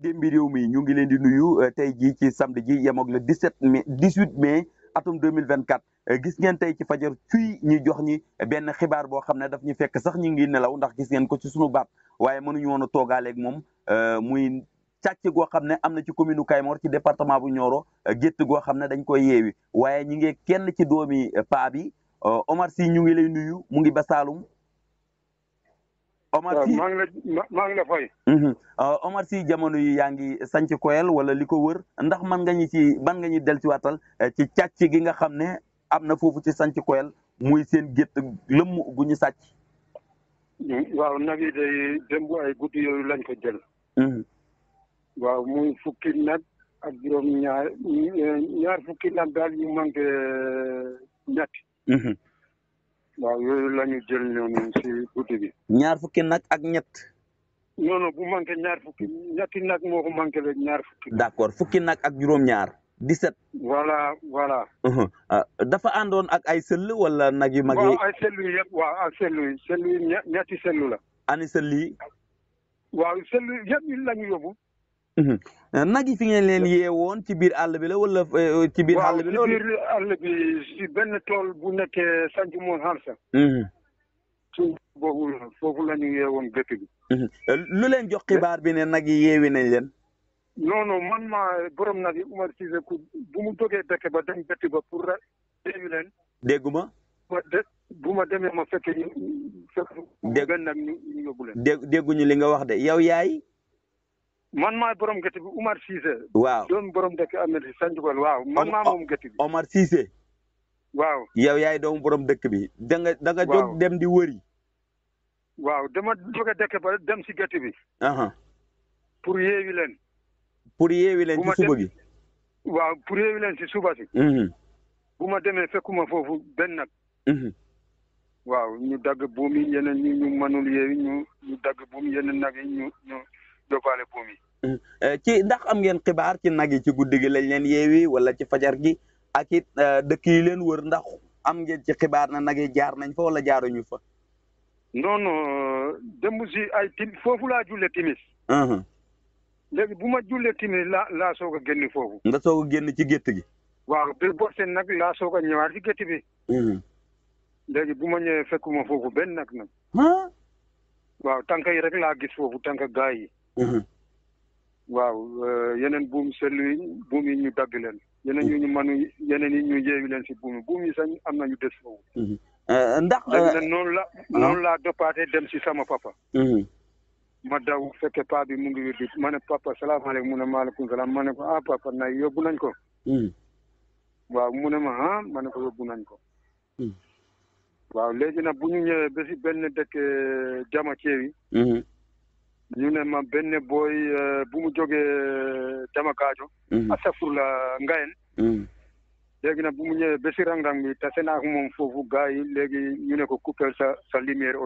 démbi réew mi ñu ngi leen di nuyu tey jii ci samedi ji yemoog le 18 mai atum 2024 gis ngeen tey ci fajar fii ñi jox ñi benn xibaar boo xam ne daf ñu fekk sax ñu ngi nelaw ndax gis ngeen ko ci sunu baat waaye mënuñu woon a toogaaleeg moom muy càcc goo xam ne am na ci commune Kaymoor ci département bu Nioro gétt goo xam ne dañ koy yeewi waaye ñi ngi kenn ci doomi paa bi Omar Sy ñu ngi lay nuyu mu ngi ba Saalum. Omar Sy maa ngi la fay. Omar Sy jamono yi yaa ngi sanc Koyel wala li ko wër ndax man nga ñu dellusiwaatal ci càcc gi nga xam ne am na foofu ci sanc Koyel muy seen gétt lëmm gu ñu sàcc. waaw nag yi day démb ay guddi yooyu lañ ko jël. waaw muy fukki nag ak ñaar fukki nag daal yu manqué ñett. waaw yooyu la ñu jël ñoom si guddi bi. ñaar fukki nag ak ñett. non bu manqué ñetti nag moo ko manqué rek ñaar fukki. d'accord fukki nag ak juróom-ñaar 17. voilà. dafa àndoon ak ay sëll wala nag yu mag yi. waaw ay sëll yi yëpp waaw ak sëll yi ñetti sëll la. ani sëll yi. waaw sëll yëpp la ñu yóbbu. nag yi fi ngeen leen yeewoon ci biir àll bi la wala ci biir àll bi la. waaw ci biir àll bi si benn tool bu nekkee Sanc Moon Halsa. suuf boobu foofu la ñu yeewoon gétt gi. lu leen jox xibaar bi ne nag yi yeewi nañ leen. non man maa borom nag yi Umar Cissé ku bu mu jógee dëkk ba dem gétt ba pour yeewi leen. dégguma. bu ma demee ma fekk ñu benn nag ñu yóbbu leen. dégguñu li nga wax de yow yaay. man maa borom gétt bi Umar Cissé. waaw doon borom dëkk Amady si Sanc Koyel waaw man maa moom gétt bi. Omar Cissé. waaw yow yaay doomu borom dëkk bi. da nga jóg dem di wëri. waaw dama jóge dëkk ba dem si gétt bi. pour yeewi leen. pour yeewi leen ci suba gi. waaw pour yeewi leen si suba si. bu ma demee fekkuma foofu benn nag. waaw ñu dagg buum yi yeneen ñu mënul yeewi ñu dagg buum yeneen nag yi ñu yóbbaale buum yi. ci ndax am ngeen xibaar ci nag yi ci guddi gi lañ leen yeewi wala ci fajar gi ak it dëkk yi leen wër ndax am ngeen ci xibaar na nag yi jaar nañ fa wala jaaruñu fa. non démb si ay foofu laa julle timis. léegi bu ma jullee timis laa soog a génn foofu. nga soog a génn ci gétt gi. waaw de boo seen nag laa soog a ñëwaat ci gétt bi. léegi bu ma ñëwee fekkuma foofu benn nag. waaw tànk yi rek laa gis foofu tànk gaay yi. waaw yeneen buum sellu yi buum yi ñu dagg leen. yeneen yi ñu yeewi leen si buum yi sax am na ñu des foofu. ndax noonu laa doppaatee dem si sama papa. ma daw fekke paa bi mu ngi wér di ma ne papa salaamaaleykum mu ne maaleykum salaam ma ne ko papa nay yóbbu nañ ko. waaw mu ne ma ma ne ko yóbbu nañ ko. waaw léegi nag bu ñu ñëwee ba si benn dëkk jama ceewi. ñu ne ma benn booy bu mu jógee jama gaajo. asafurla ngayen. léegi nag bu mu ñëwee ba si rang-rang bi tase naa ak moom foofu gars yi léegi ñu ne ko couper sa lumière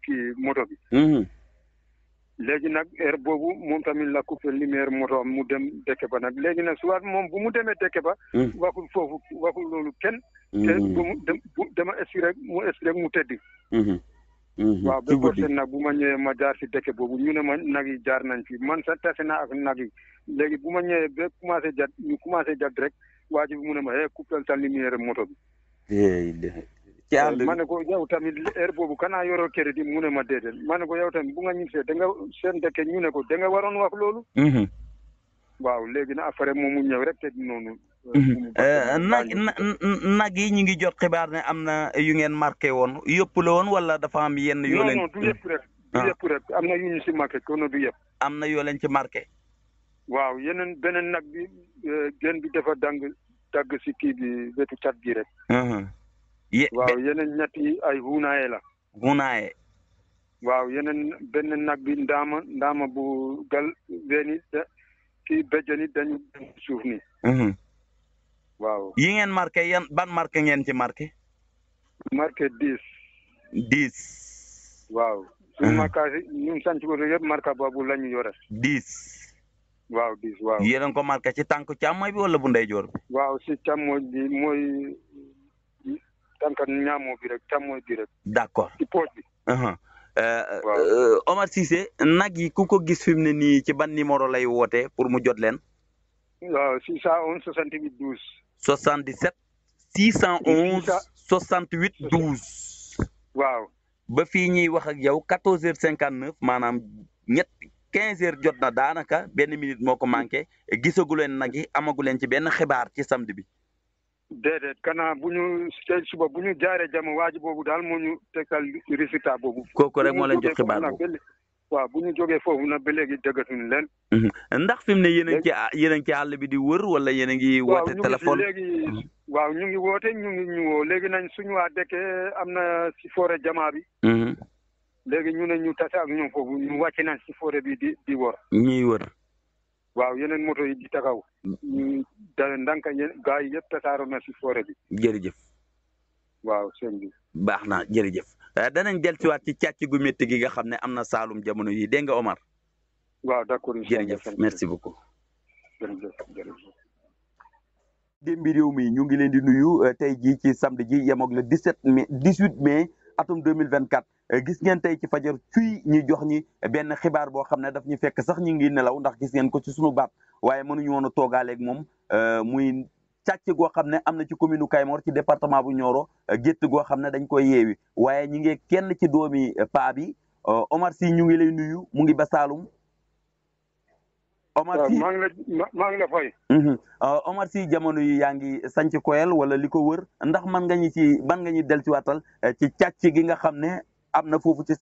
kii moto bi. léegi nag heure boobu moom tamit la couper lumière moto am mu dem dëkk ba nag léegi nag soit moom bu mu demee dëkk ba. waxul foofu waxul loolu kenn. te dama expiré mu tëddi. waaw ba forcé nag bu ma ñëwee ma jaar si dëkk boobu ñu ne ma nag yi jaar nañ fi man sax tase naa ak nag yi léegi bu ma ñëwee ba commencé jat ñu commencé jat rek waa ji bi mu ne ma couper sa lumière moto bi. ci àll bi ma ne ko yow tamit heure boobu kanaa yoroo crédit mu ne ma déedéet ma ne ko yow tamit bu nga ñibbisee da nga seen dëkk ñu ne ko da nga waroon wax loolu. waaw léegi na après moom mu ñëw rek te noonu. nag yi ñu ngi jot xibaar ne am na yu ngeen marqué woon yëpp la woon wala dafa am yenn yoo leen. non du yëpp rek. du yëpp rek am na yu ñu si marqué kono du yëpp. am na yoo leen ci marqué. waaw beneen nag bi gën bi dafa dagg si kii bi wetu cat gi rek. waaw yeneen ñett yi ay hunaaye la. hunaaye. waaw yeneen benn nag bi ndaama bu gal weeni kii béjjani dañu suuf ni waaw yi ngeen marqué ban marqué ngeen ci marqué. marqué 10. 10. waaw. suñu marquage ñun sant ko yëpp marqué boobu la ñu yore. 10. waaw 10 waaw. yéen a ko marqué ci tànk càmmooñ bi wala bu ndeyjoor bi. waaw si càmmooñ bi mooy tànk ñaamoo bi rek càmmooñ bi rek. d'accord ci poche bi. Omar Cissé nag yi ku ko gis fi mu ne nii ci ban numéro lay woote pour mu jot leen. waaw 611 68 12. 77. 611 68 12. waaw. ba fii ñuy wax ak yow 14h59 maanaam 15h jot na daanaka benn minute moo ko manqué gisagu leen nag yi amagu leen ci benn xibaar ci samedi bi. déedéet kanaa bu ñu tey suba bu ñu jaaree jàmm waaju boobu daal moo ñu tegal résultat boobu. kooku rek moo leen jox xibaar boobu. waaw bu ñu jógee foofu nag ba léegi déggatuñu leen. ndax fi mu ne yéen a ngi ci àll bi di wër wala yéen a ngi woote téléphone. waaw ñu ngi woote ñu ngi ñu woo léegi nañ suñu waa dëkkee am na si forêt jamaa bi. léegi ñu ne ñu tase ak ñoom foofu ñu wàcc nañ si forêt bi di wër. ñuy wër. waaw yeneen moto yi di taxaw. ñu da ndànk gaa yi yëpp tasaaroo na si forêt bi. jërëjëf. waaw sëñ bi. baax na jërëjëf. danañ dellusiwaat ci càcc gu métti gi nga xam ne am na Saalum jamono yi dégg nga Omar. waaw d'accord jërëjëf merci beaucoup. jërëjëf. démbi réew mi ñu ngi leen di nuyu tey jii ci samedi ji yemoog le 18 mai atum 2024 gis ngeen tey ci fajar fii ñu jox ñi benn xibaar boo xam ne daf ñu fekk sax ñu ngi nelaw ndax gis ngeen ko ci sunu baat waaye mënuñu woon a toogaaleeg moom muy càcc goo xam ne am na ci commune u Kaymoor ci département bu Nioro gétt goo xam ne dañ koy yeewi waaye ñi ngi kenn ci doomi paa bi Omar Sy ñu ngi lay nuyu mu ngi ba Saalum. Omar Sy maa ngi la fay. Omar Sy jamono yi yaa ngi sanc Koyel wala li ko wër ndax ban nga ñu del ci waatal ci càcc gi nga xam ne am na foofu ci